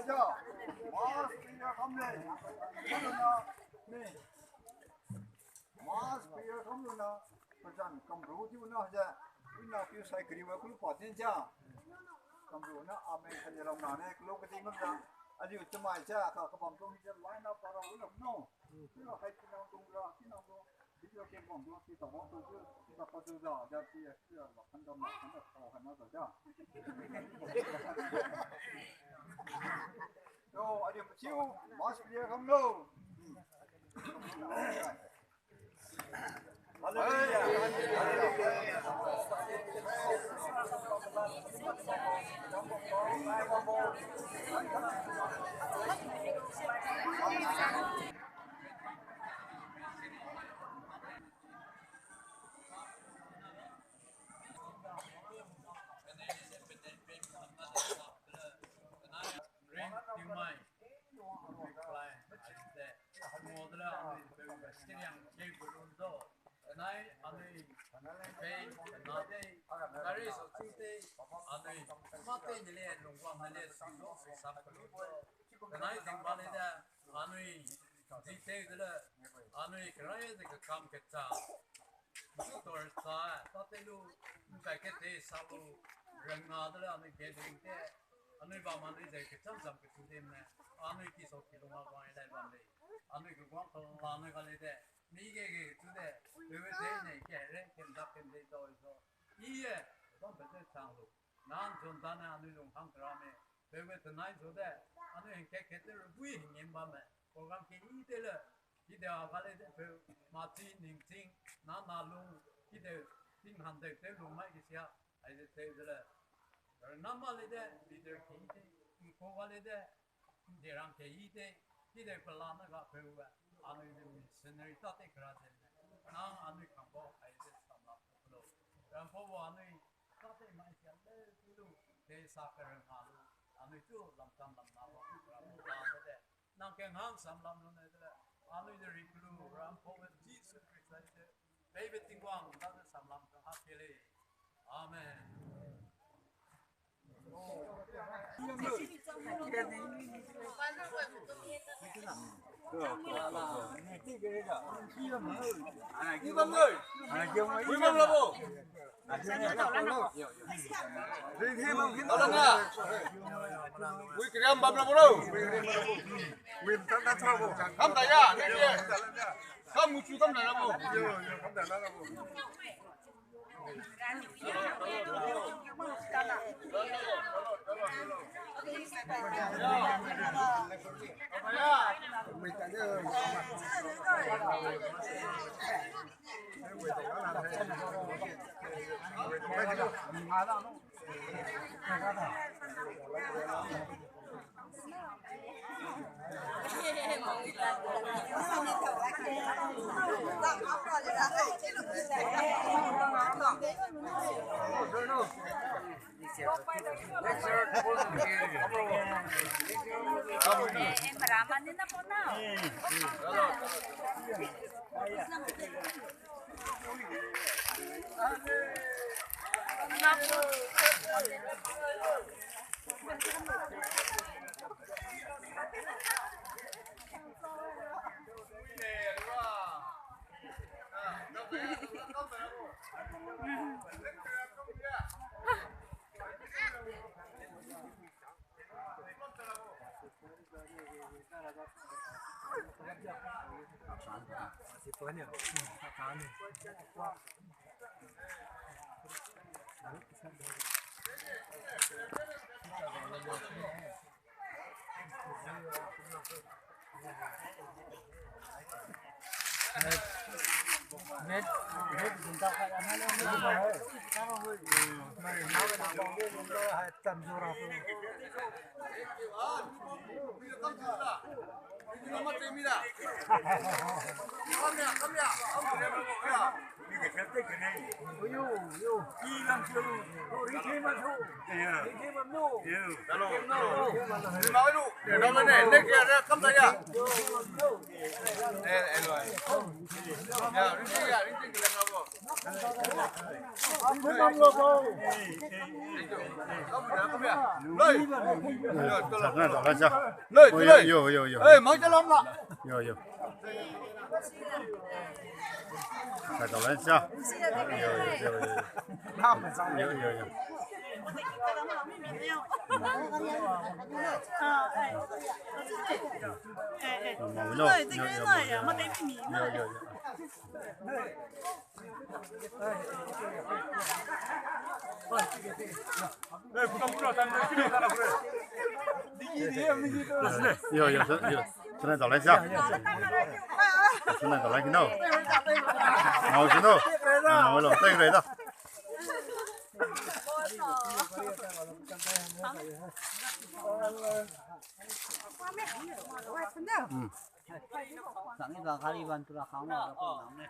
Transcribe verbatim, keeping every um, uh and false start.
Ja, mass prayer kamle. Kamluna, ni. Mass prayer kamluna, pazan kamru diuna ja. Ina piu sai kariu wa kulu pa din ja. Kamruna amen khaja lam nane, kulu kadi ngam ja. Aliu chamai ja, ka kabam tung ja, line up para ulam no. Kulu hai kinang tung ra, kinang tung. Video ke bom tung, kita bom tung, kita pa tung ja, ja, ti, ti, la, khandam, la, khandam, oh, khandam, ja. Yo, aliu machiu, mass prayer kamlo. Ring Tingmai. Ring Tingmai. Modela anui beu siriang khe guru do. Kanai anui pei kanade. Kari so chute anui mate nile lungwang nile sido sap guru do. Kanai tingba le de anui jite dele anui karai de kakam kacha. Ntu tor sa, tate lu, nkai kete salu, rengna dele anui gathering te, anui bam anui jai kacham cham kachu de mne, anui kiso kilung a wang ilai bam de, anui kagwang kala nai ga le de, mi ge ge chu de, wewe de ne ke re, ken dak ken de dao iso, i ye, bam bete chang lu, nan zon dan ne anui lung hang kara me, wewe tanai zo de, anui heng ke ke te rubui heng ngem bam me, program ke i de le, Kide a kale de peu, mati ningting, na na lung, kide ting han de peu lung mai kisia, ai de teu de le. Rana ma le de, leader ki de, nko kale de, de rang ke i de, kide pala na ga peu ga, anui de missionary ta te kra de ne. Nang anui kangbo, ai de samla lo. Rang ko bo anui, ta te mai sia le, lu, de sa ka rang ma lu, anui tu lam tam lam na bo, rang ko la de. Nang keng hang sam lam lu ne de le. Anui de ri kulu ram pho we Jesu Khrista de. Pei be Tingwang da de sam lam ka ha ke le. Amen. Wi bam labo. Wi kiriam bam labo lo. Kam ta ya, ne ye. Kam muchu kam na labo. Yo, yo, yo, yo. Yo, yo. Sai tao lan sia. Yo, yo, yo, yo. Yo, yo, yo. Yo, yo, yo. Yo, yo, yo. Yo, yo, yo, yo. Sunai tao lai sia. Sunai tao lai kino. Ngao sino. Ngao lo, tai kre da. Hmm. Sang ni bang kali ban tu la khang ma, la khang ne.